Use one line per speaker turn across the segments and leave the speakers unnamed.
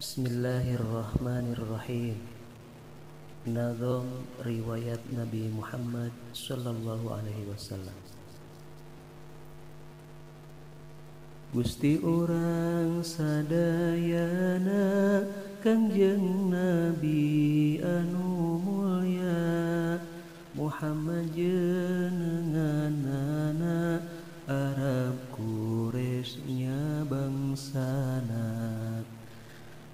Bismillahirrahmanirrahim. Nazom riwayat Nabi Muhammad sallallahu alaihi wasallam. Gusti urang sadayana, Kangjeng Nabi anu mulya, Muhammad jenenganana, Arab Quraisy bangsana.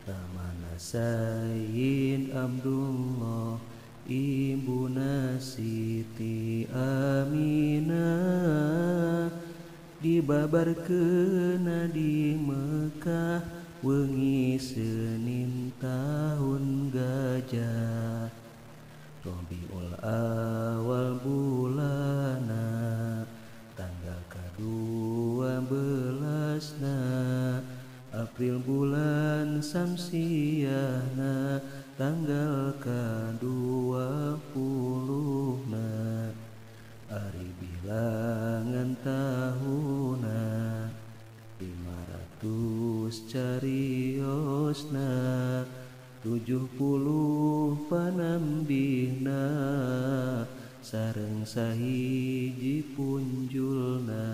Ramana Sayyid Abdullah, ibuna Siti Aminah, dibabarkeun di Mekah wengi Senin tahun gajah, Rabiul Awal bulana, tanggal ka-12na, April bulan Samsiahna, tanggal ka-20na, ari bilangan tahuna 500 cariosna, 70 panambihna, sareng sahiji punjulna.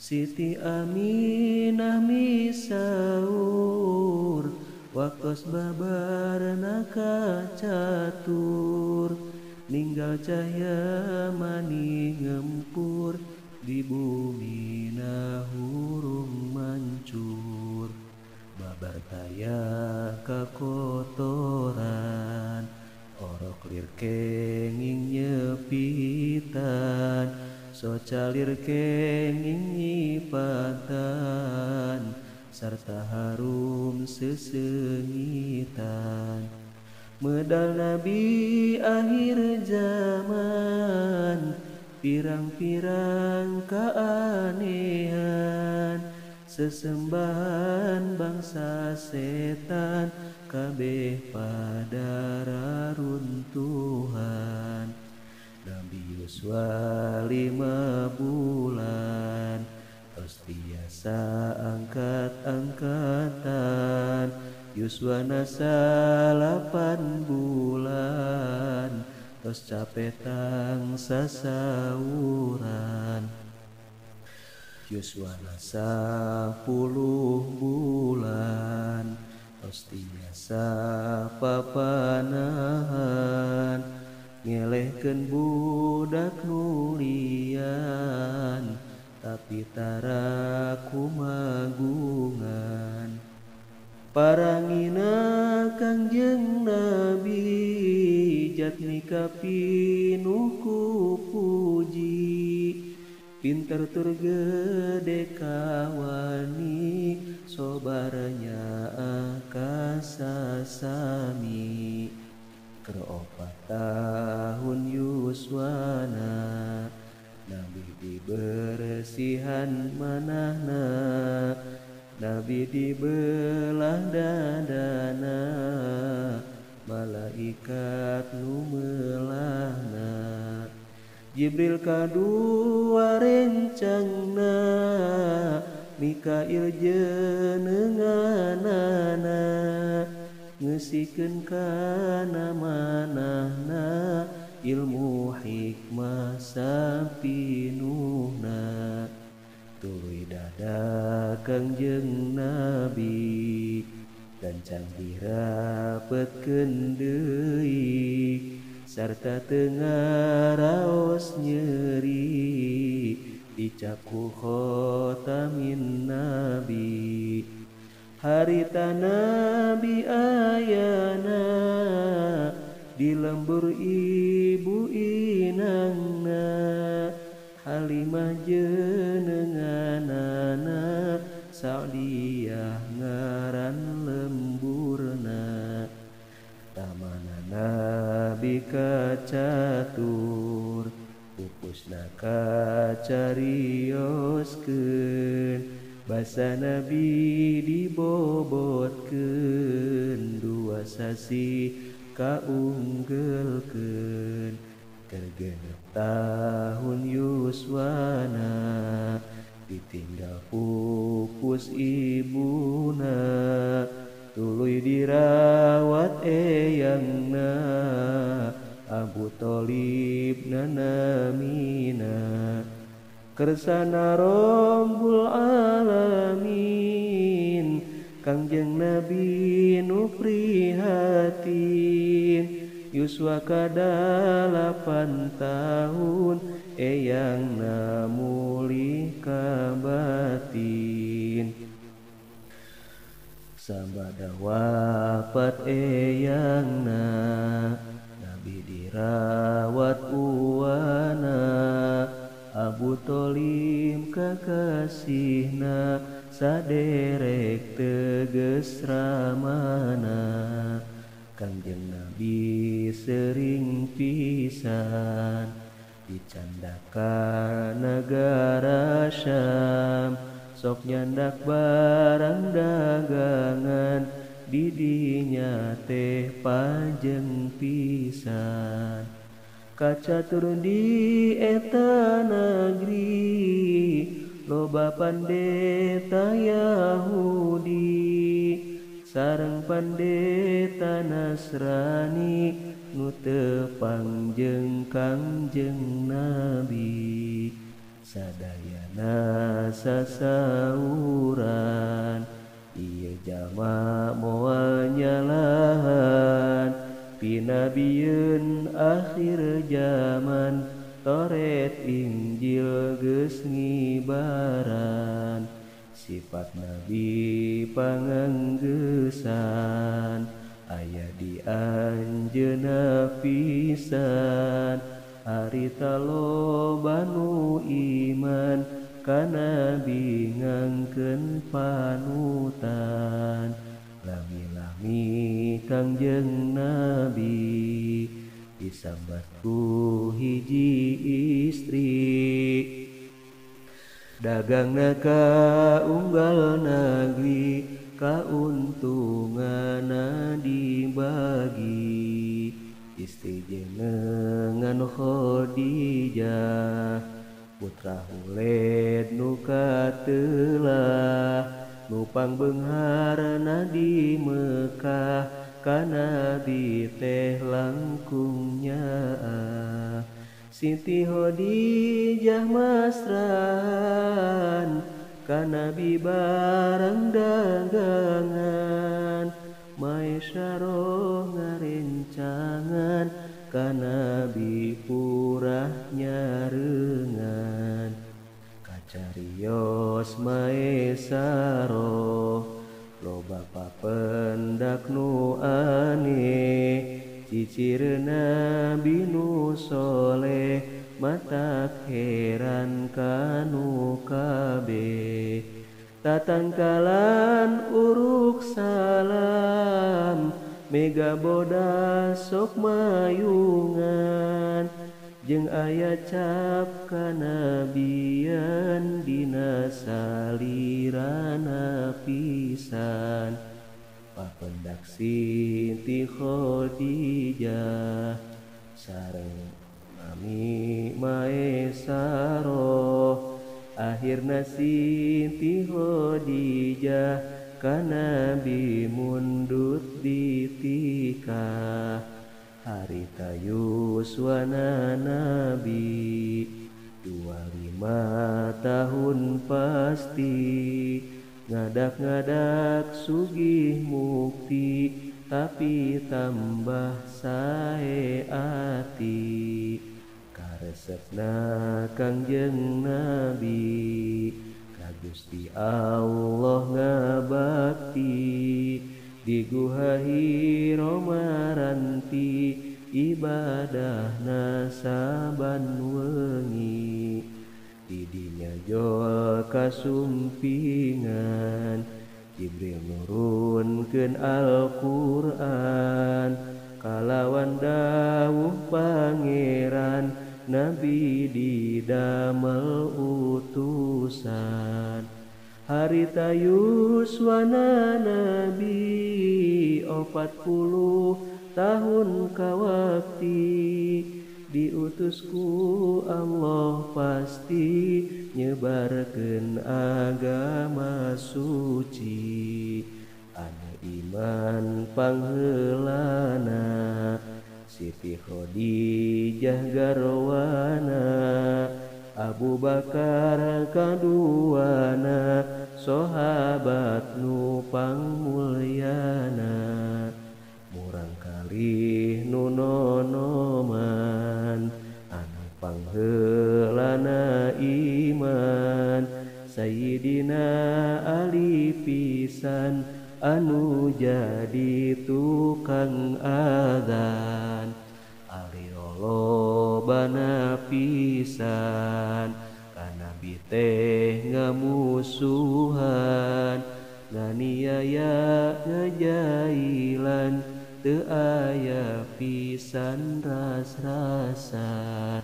Siti Aminah misaur, waktos babarna kacatur, ninggal cahya mani ngempur, di bumi hurung mancur. Babar taya kakotoran, orok lir kenging nyepitan, socalir kenging nyipatan, sarta harum sesengitan. Medal Nabi akhir zaman, pirang-pirang keanehan, sesembahan bangsa setan, kabeh pada raruntuhan. Nabi Yuswa 5 bulan, tos biasa angkat-angkatan, Yuswa nasa 8 bulan, tos capetang sasauran. Yuswa nasa 10 bulan, tos biasa papanahan, ngelehkeun budak nulian, tapi tara kumagungan. Parangina Kangjeng Nabi, jatmika pinuh ku puji, pinter tur gede kawani, sobarnya akasasami. Keur 4 tahun yuswana, Nabi dibersihan manahna, Nabi dibelah dadana, malaikat nu meulahna. Jibril kadua rencangna, Mikail jenenganana, ngeusikeun kana manahna, ilmu hikmah sapinuhna. Tuluy dada Kangjeng Nabi, gancang dirapetkeun deui, sarta teu ngaraos nyeri, dicap ku khotamin Nabi. Harita Nabi ayana, di lembur ibu inangna, Halimah jenenganana, Sa'diyah ngaran lemburna. Tamana Nabi kacatur, pupusna kacarioskeun, basa Nabi dibobotkeun, 2 sasi kaunggelkeun. Keur 6 tahun yuswana, ditinggal pupus ibuna, tuluy eyangna Abu Thalib nanamina kersana Rabbul Alamin Kangjeng Nabi nu prihatin yuswa kadalapan tahun eyangna mulih ka batin sabada wafat eyangna Nabi dirawat uwana Abu Thalib kakasihna saderek teges ramana Kangjeng Nabi sering pisan dicandakan nagara Syam sok nyandak barang dagangan didinya teh panjeng pisan kacatur di eta negeri loba pandeta Yahudi sareng pandeta Nasrani nu teu pangjeng Kangjeng Nabi sadayana sasauran ieu jalma moal nyalahan pinabieun akhir zaman Toret Injil geus ngibaran sifat Nabi panganggesan aya di anjeunna pisan harita loba nu iman ka Nabi ngangkeun panutan lami-lami Kangjeng Nabi disambat ku hiji istri dagangna ka unggal negeri kauntunganna dibagi istri jenengan Khadijah putra Huled nu katelah nu pangbeungharna di Mekah ka Nabi teh langkung nyaah Siti Khadijah masrahan ka Nabi barang dagangan Maisyarah ngarencangan ka Nabi purah nyareungan kacarios Maisyarah loba papendak nu aneh cicir Nabi nu soleh matak heran kanu kabeh tatangkalan uruk salam mega bodas sok mayungan jeung aya cap kanabian dina salirana pisan papendak Siti Khadijah sareng mami Maisyarah akhirna Siti Khadijah ka Nabi mundut ditikah harita yuswana Nabi 25 tahun pasti ngadak-ngadak sugih mukti tapi tambah sae ati karesepna Kangjeng Nabi ka Gusti Allah ngabakti di guha Hira maranti ibadahna saban wengi didinya jol kasumpingan Jibril nurunkeun Al-Qur'an kalawan dawuh pangeran Nabi didamel utusan harita yuswana Nabi 40 tahun kawakti diutus ku Allah pasti nyebarkeun agama suci anu iman pangheulana Siti Khadijah garwana Abu Bakar kaduana sahabat nu pangmulyana murang kalih nu nonoman anu pangheulana iman Sayyidina Ali pisan anu jadi tukang adzan Ali lolobana pisan ka nabi teh ngamusuhan nganiaya ngajailan teu aya pisan ras-rasan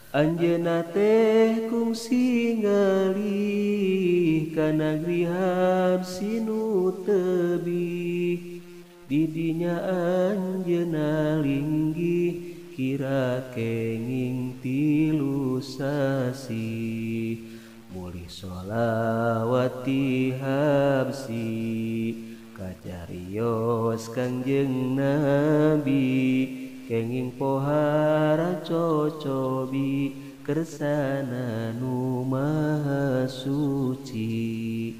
Anjeunna teh kungsi ngalih ka nagri Habsi nu tebih didinya anjeunna linggih kira kenging 3 sasih mulih sholawat ti Habsi kacarios Kangjeng Nabi kenging pohara cocobi kersana nu maha suci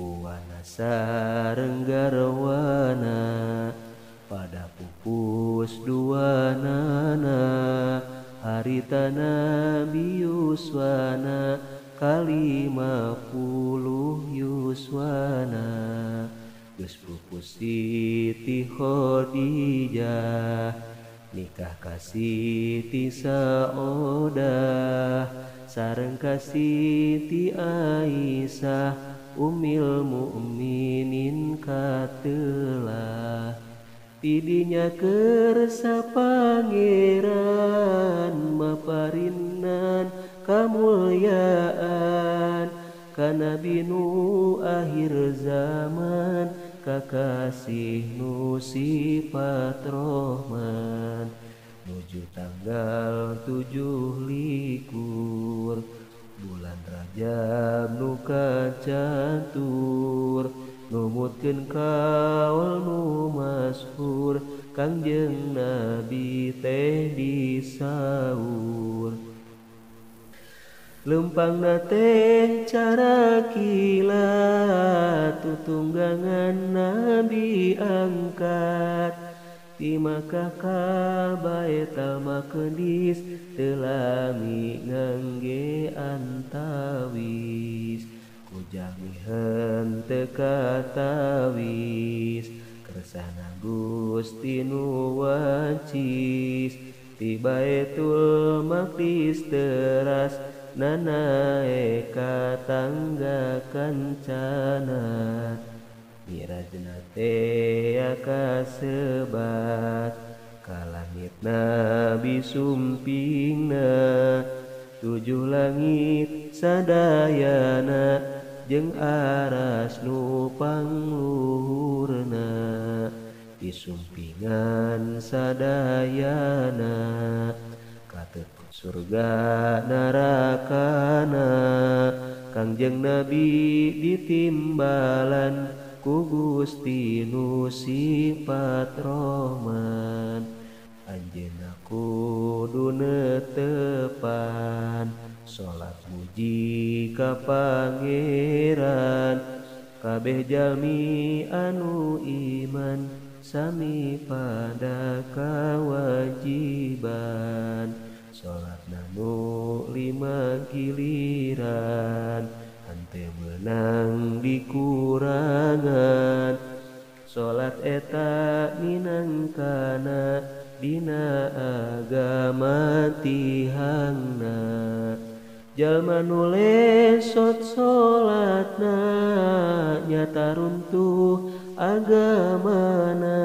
uwana sareng garwana pada pupus duanana harita Nabi Yuswana ka-50 Yuswana geus pupus Siti Khadijah nikah ka Siti Saodah sareng ka Siti Aisyah umil mukminin katelah tidinya kersa pangeran maparinnan kamulyaan ka nabi nu akhir zaman kakasih nu sifat rohman nuju tanggal 27 bulan Rajab nu kacatur numutkeun kaul nu masyhur Kangjeng Nabi teh disaur lempangna teh cara kilat tutunggangan Nabi angkat ti Makkah ka Baitul Maqdis teu lami ngangge antawis ku jalmi henteu katawis kersana Gusti nu wacis ti Baitul Maqdis teras nanae ka tangga kancana mirajna teh kasebat ka langit Nabi sumpingna 7 langit sadayana jeung aras nu pangluhurna disumpingan sadayana katepun surga narakana Kangjeng Nabi ditimbalan ku Gusti nu sifat rohman anjeunna kudu netepan salat muji ka pangeran kabeh jalmi anu iman sami pada kewajiban salatna nu 5 giliran henteu meunang dikurangan salat eta minangkana dina agama tihangna jalma nu lesot salatna nyata runtuh agamana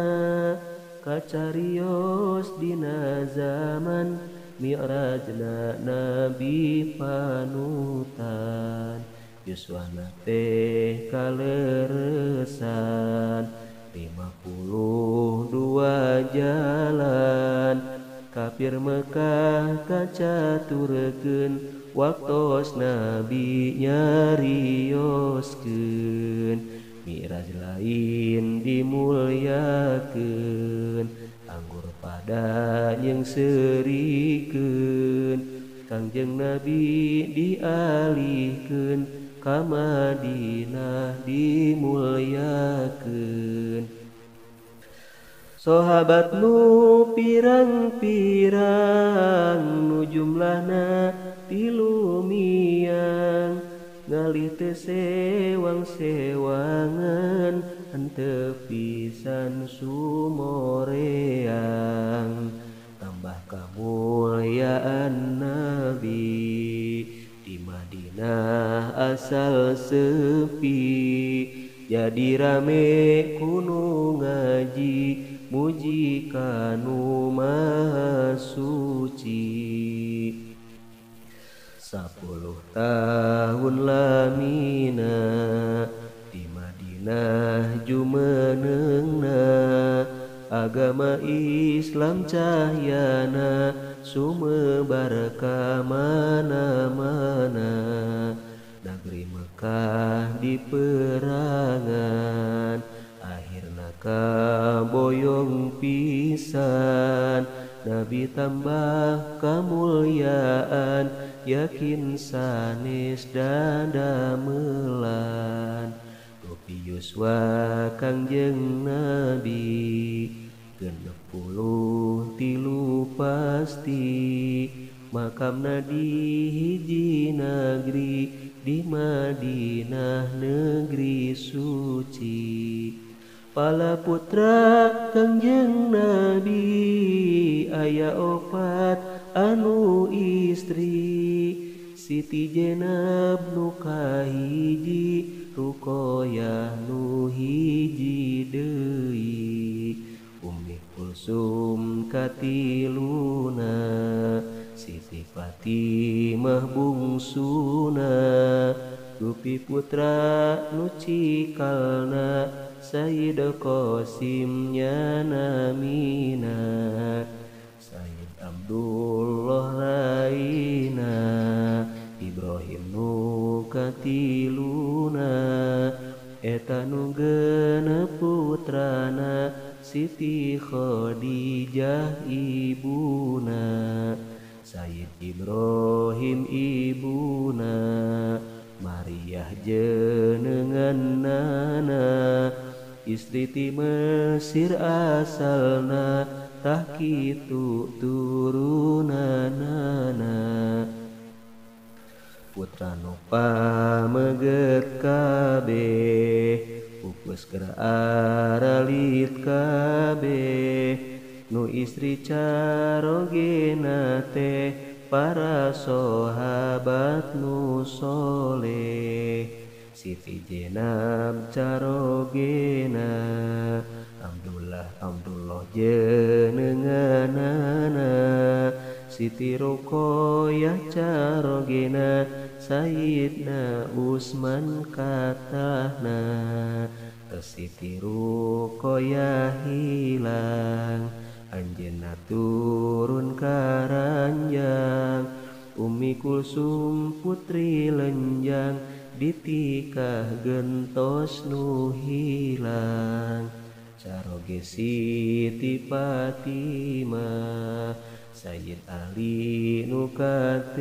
kacarios dina zaman mi'rajna Nabi panutan yuswana teh kaleresan 52 jalan kafir Mekah kacaturkeun waktos Nabi nyarioskeun mi'raj lain dimulyakeun anggur pada nyengserikeun Kangjeng Nabi dialihkeun ka Madinah dimulyakeun. Sahabat nu pirang-pirang nu jumlahna 3 miang ngalih teu sewang-sewangan henteu pisan sumoreang. Tambah kamulyaan Nabi di Madinah asal sepi, jadi rame kunu ngaji muji kanu maha suci. 10 tahun lamina di Madinah jumenengna, agama Islam cahyana sumebar ka mana-mana. Negeri Mekah diperangan akhirna kaboyong pisan, Nabi tambah kamulyaan yakin sanes dadamelan. Dupi yuswa Kangjeng Nabi 63 pasti, makamna di hiji nagri di Madinah negeri suci. Pala putra Kangjeng Nabi aya 4 anu istri, Siti Jenab nu kahiji, Ruqayyah nu hiji deui, Ummi Kulsum katiluna, Siti Fatimah bungsuna, dupi putra nu cikalna Sayyid Qasim nyanamina, Sayyid Abdullah laina, Ibrahim nu katiluna, eta nu genep putrana Siti Khadijah ibuna, Sayyid Ibrahim ibuna, Maryah jenengan nana, istri ti Mesir asalna, tah kitu turunanana. Putra nu pameget kabeh pupus keur aralit kabeh, nu istri carogena teh para sahabat nu soleh. Siti Jenab carogena, Abdullah Abdullah jenenganana, Siti Ruqayyah carogena, Sayyidna Utsman katahna. Siti Ruqayyah hilang, anjeunna turun ka ranjang, Ummi Kulsum putri lenjang, ditikah gentos nu hilang. Caroge Siti Fatimah, Sayyid Ali nu katelah,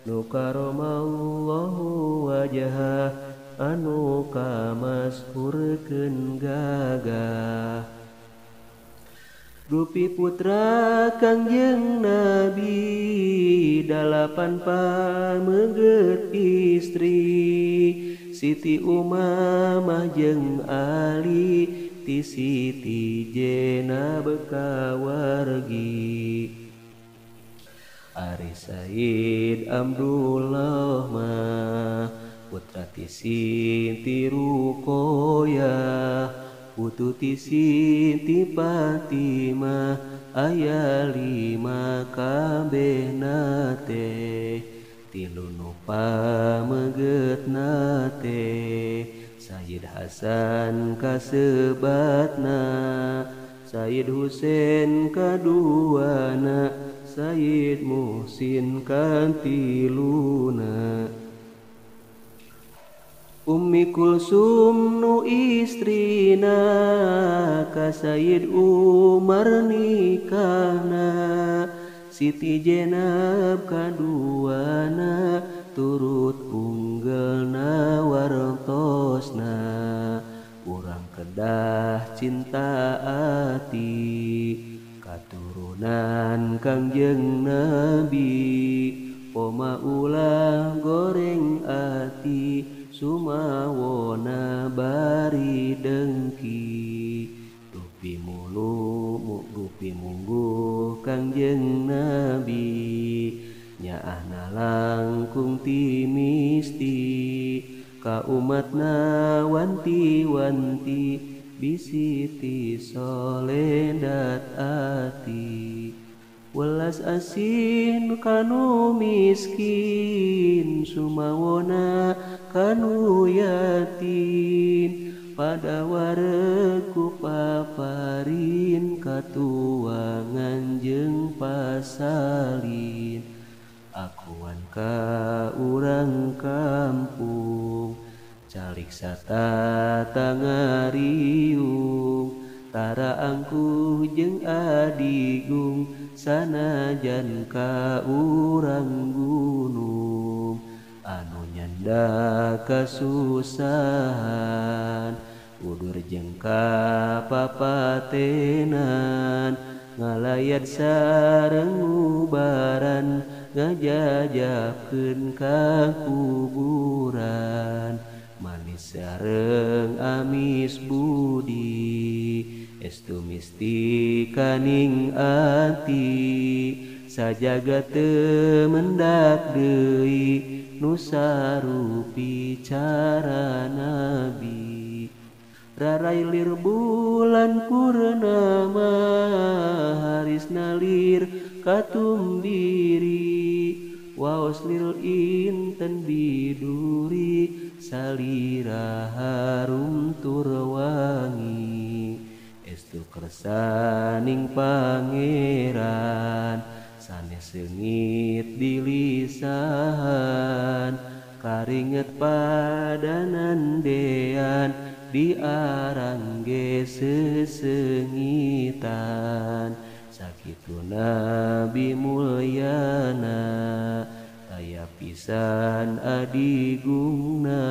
nu karomallahu wajhah, anu kamashurkeun gagah. Dupi putra Kangjeng Nabi 8 pameget istri, Siti Umamah jeung Ali ti Siti Jenab kawargi. Ari Sayyid Abdullah mah putra ti Siti Ruqayyah, putu ti Siti Fatimah, aya 5 kabehna teh, 3 nu pamegetna teh, Sayyid Hasan kasebatna, Sayyid Husain kaduana, Sayyid Muhsin katiluna. Ummi Kulsum nu istrina ka Sayyid Umar nikahna, Siti Jenab kaduana turut unggelna wartosna. Urang kedah cinta ati katurunan Kangjeng Nabi, poma ulah goreng ati sumawona bari dengki. Dupi mulu dupi mungguh Kangjeng Nabi, nyaahna langkung ti misti ka umatna wanti-wanti bisi ti soledat ati. Welas asin kanu miskin sumawona kanu yatim, pada wareku paparin katuangan jeung pasalin. Akuan ka urang kampung calik sata tangariung, tara angkuh jeung adigung sanajan ka urang gunung. Anu nyanda kasusahan udur jeung ka papatenan, ngalayat sareng ubaran ngajajabkeun ka kuburan. Manis sareng amis budi estu misti kaning ati, sajaga teu mendak deui nu sarupi cara nabi. Rarailir bulan purnama haris nalir katumbiri, waos lil inten biduri salira harum tur wangi. Estu kersaning pangeran sanes seungit dilisahan, karinget padanan dean diarangge sesengitan. Sakitu Nabi mulyana taya pisan adigungna,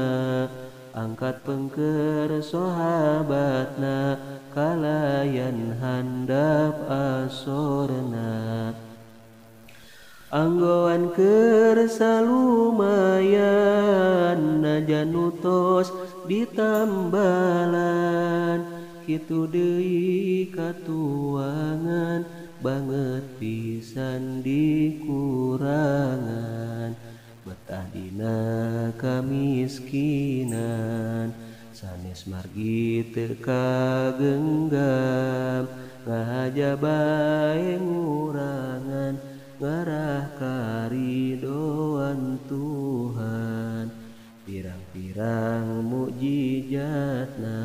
angkat pengker sahabatna kalayan handap asorna. Anggoan kersa lumayan najan nutos ditambalan, kitu deui katuangan banget pisan dikurangan. Betah dina kamiskinan sanes margi teu kagenggam, ngahaja bae ngurangan ngarah karidoan Tuhan. Pirang-pirang mukjizatna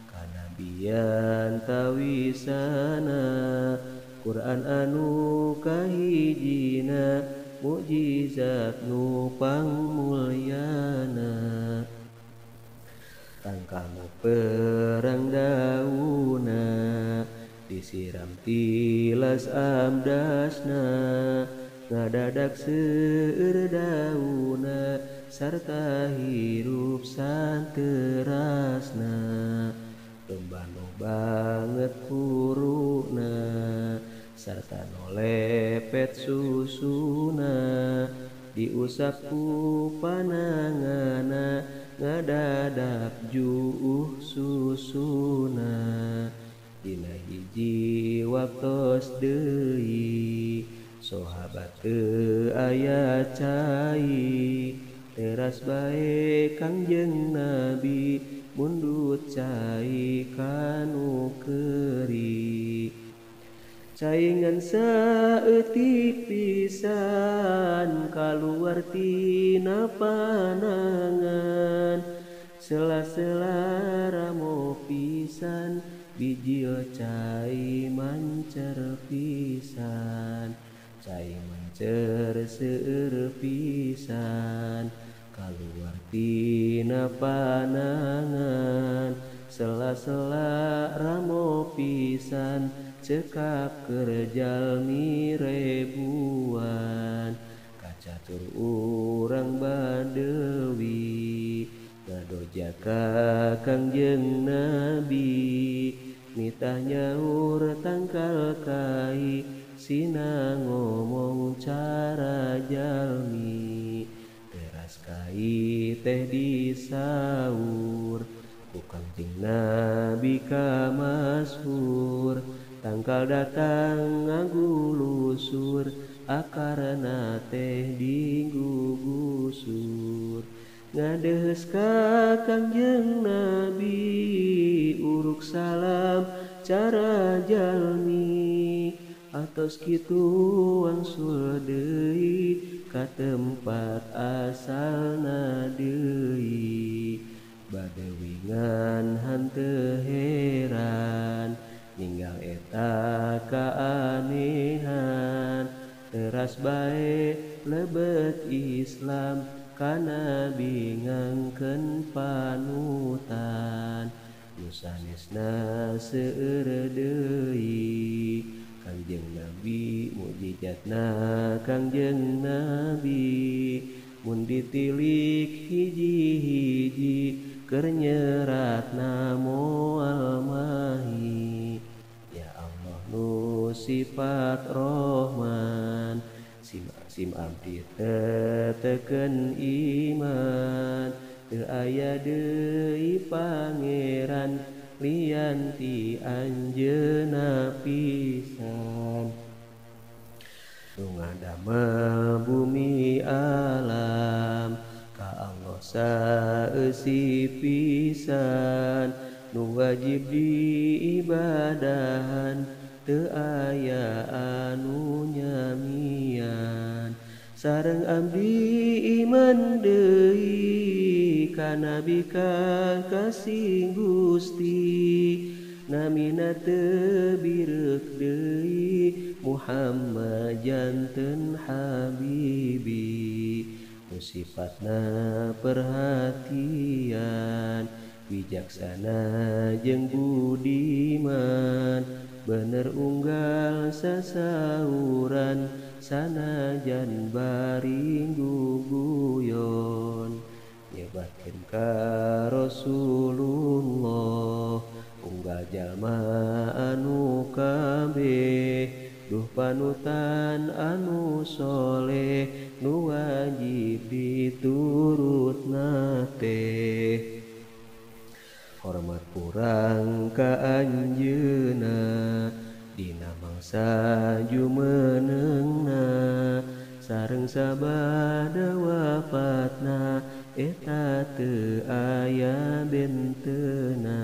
kanabian tawisana, Quran anu kahijina mukjizat nu pangmulyana. Tangkalna perang dauna disiram tilas amdasna, ngadadak seueur dauna sarta hirup santerasna. Domba nu banget kuruna sarta nu lepet susuna, diusap ku panangana ngadadak juuh susuna. Dina hiji waktos deui sahabat teu aya cai, teras bae Kangjeng Nabi mundut cai kanu keuri. Cai ngan saeutik pisan kaluar tina panangan, sela-sela ramo pisan bijil cai mancer pisan. Cai mancer seueur pisan kaluar tina panangan sela-sela ramo pisan cekap keur jalmi ribuan kacatur urang Badewi ngadoja ka Kangjeng Nabi nitah nyaur tangkal kai sina ngomong cara jalmi teras kai teh disaur ku Kangjeng Nabi ka masyhur tangkal datang ngagulusur akarna teh digugusur ngadeheus ka Kangjeng Nabi uruk salam cara jalmi atos kitu wangsul deui ka tempat asalna deui badewingan hanteu heran ninggal eta kaanehan teras bae lebet Islam ka Nabi ngangkeun panutan nu sanesna seueur deui Kangjeng Nabi mukjizatna Kangjeng Nabi mun ditilik hiji-hiji keur nyeratna moal mahi ya Allah nu sifat Rahman sim abdi teteken iman teu aya deui pangeran lian ti anjeunna pisan nu ngadamel bumi alam ka Allah saeusi pisan nu wajib diibadahan teu aya anu nyamian sareng abdi iman deui ka Nabi ka kasih Gusti namina teu bireuk deui Muhammad janten habibi nu sifatna perhatian bijaksana jeung budiman bener unggal sasauran sanajan bari guguyon nyebatkeun ka Rasulullah unggal jalma anu kabeh duh panutan anu soleh nu wajib diturutna teh hormat urang ka anjeunna dina mangsa jumenengna sareng sabada wafatna eta teu aya bentena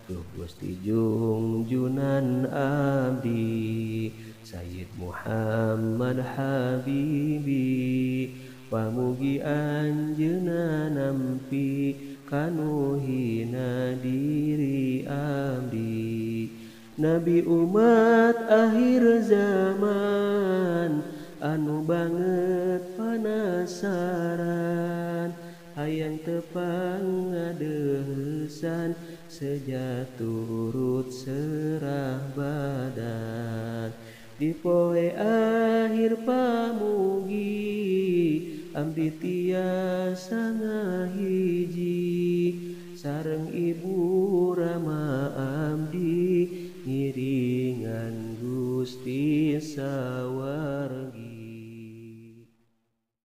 duh Gusti jungjunan abdi Sayyid Muhammad Habibi pamugi anjeunna nampi kanu hina diri abdi Nabi umat akhir zaman anu banget panasaran hayang tepang ngadeusan seja turut serah badan di poe akhir pamugi abdi tiasa ngahiji sareng ibu rama abdi ngiringan Gusti sawargi.